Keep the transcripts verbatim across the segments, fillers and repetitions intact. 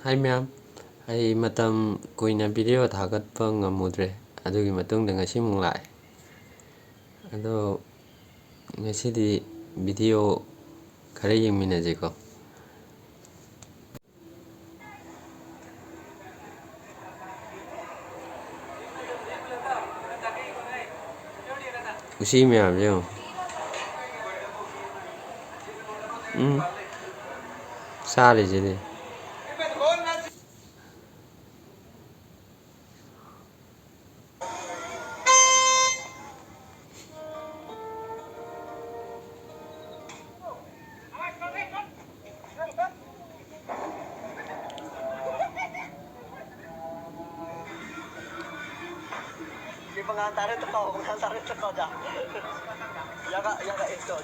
ꯍꯥꯏ ꯃꯌꯥꯝ, ꯑꯩ ꯃꯇꯝ ꯀꯨꯏꯅ ꯚꯤꯗꯤꯑꯣ ꯊꯥꯒꯠꯄ ꯉꯝꯃꯨꯗ꯭ꯔꯦ, ꯑꯗꯨꯒꯤ ꯃꯇꯨꯡꯗ ꯉꯁꯤꯃꯨꯛ ꯂꯥꯛꯑꯦ꯫ ꯑꯗꯣ ꯉꯁꯤꯗꯤ ꯚꯤꯗꯤꯑꯣ ꯈꯔ ꯌꯦꯡꯃꯤꯟꯅꯁꯤꯀꯣ꯫ ꯎꯆꯤ ꯃꯌꯥꯝꯁꯦ ꯌꯦꯡꯉꯣ꯫ ꯎꯝ꯫ ꯆꯥꯔꯤꯁꯤꯗꯤ꯫ Di pengantarin teko, pengantarin teko dah. Ya kak, ya kak itu.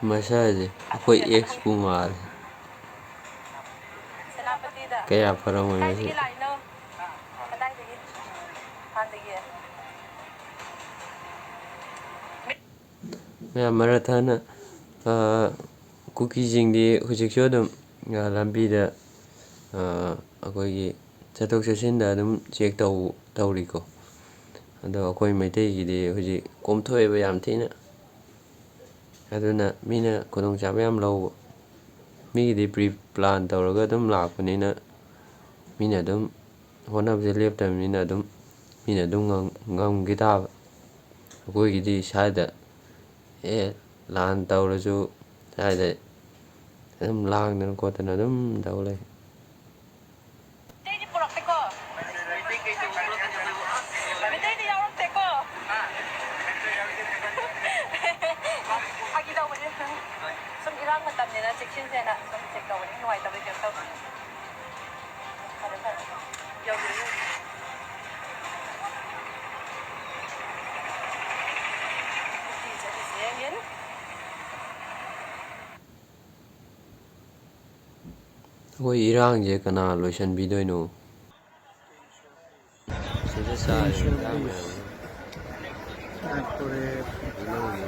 ꯃꯁꯥꯁꯦ ꯑꯩꯈꯣꯏ ꯑꯦꯛꯁꯄꯨ ꯃꯥꯜꯂꯦ꯫ ꯀꯌꯥ ꯐꯔꯝꯃꯣꯏ ꯃꯁꯤ꯫ ꯃꯌꯥꯝ ꯃꯔꯛ ꯊꯠꯅ, ꯑ, ꯀꯨꯀꯤꯁꯤꯡꯗꯤ ꯍꯧꯖꯤꯛꯁꯨ ꯑꯗꯨꯝ, ꯑ, ꯂꯝꯕꯤꯗ, ꯑ, ꯑꯩꯈꯣꯏꯒꯤ ꯆꯠꯊꯣꯛ ꯆꯠꯁꯤꯟꯗ ꯑꯗꯨꯝ ꯆꯦꯛ ꯇꯧ-, ꯇꯧꯔꯤꯀꯣ꯫ ꯑꯗꯣ ꯑꯩꯈꯣꯏ ꯃꯩꯇꯩꯒꯤꯗꯤ ꯍꯧꯖꯤꯛ ꯀꯣꯝꯊꯣꯛꯑꯦꯕ ꯌꯥꯝ ꯊꯤꯅ꯫ ꯑꯗꯨꯅ ꯃꯤꯅ ꯈꯨꯗꯣꯡꯆꯥꯕ ꯌꯥꯝ ꯂꯧꯕ꯫ ꯃꯤꯒꯤꯗꯤ ꯄ꯭ꯔꯤ ꯄ꯭ꯂꯥꯟ ꯇꯧꯔꯒ ꯑꯗꯨꯝ ꯂꯥꯛꯄꯅꯤꯅ ꯃꯤꯅ ꯑꯗꯨꯝ ꯍꯣꯠꯅꯕꯁꯦ ꯂꯦꯞꯇꯕꯅꯤꯅ ꯑꯗꯨꯝ ꯃꯤꯅ ꯑꯗꯨꯝ ꯉꯝ-, ꯉꯝꯈꯤ ꯇꯥꯕ꯫ ꯑꯩꯈꯣꯏꯒꯤꯗꯤ ꯁ꯭ꯋꯥꯏꯗ ꯑꯦ ꯂꯥꯟ ꯇꯧꯔꯁꯨ ꯁ꯭ꯋꯥꯏꯗ ꯑꯗꯨꯝ ꯂꯥꯡꯗꯅ ꯈꯣꯠꯇꯅ ꯑꯗꯨꯝ ꯇꯧ ꯂꯩ꯫ ꯃꯩꯇꯩꯗꯤ ꯄꯨꯔꯛꯇꯦꯀꯣ? ꯃꯩꯇꯩꯗꯤ ꯌꯥꯎꯔꯛꯇꯦꯀꯣ? ꯐꯥꯒꯤ ꯇꯧꯕꯅꯦ꯫ ꯁꯨꯝ ꯏꯔꯥꯡ ꯃꯇꯝꯅꯤꯅ ꯆꯦꯛꯁꯤꯟꯁꯦꯅ ꯁꯨꯝ ꯆꯦꯛ ꯇꯧꯕꯅꯤ, ꯅꯨꯡꯉꯥꯏꯇꯕꯩ ꯀꯩꯝ ꯇꯧꯗꯦ꯫ ꯐꯔꯦ, ꯐꯔꯦ꯫ ꯌꯧꯗ꯭ꯔꯤ, ꯌꯧꯗ꯭ꯔꯤ꯫ ꯑꯩꯈꯣꯏ ꯏꯔꯥꯡꯁꯦ ꯀꯅꯥ ꯂꯣꯏꯁꯤꯟꯕꯤꯗꯣꯏꯅꯣ? ꯁꯤꯗ ꯆꯥꯔꯤꯕ ꯏꯔꯥꯡ ꯃꯌꯥꯝꯁꯦ꯫ ꯉꯥꯏꯈꯣꯔꯦ꯫ ꯏꯅꯧꯒꯤ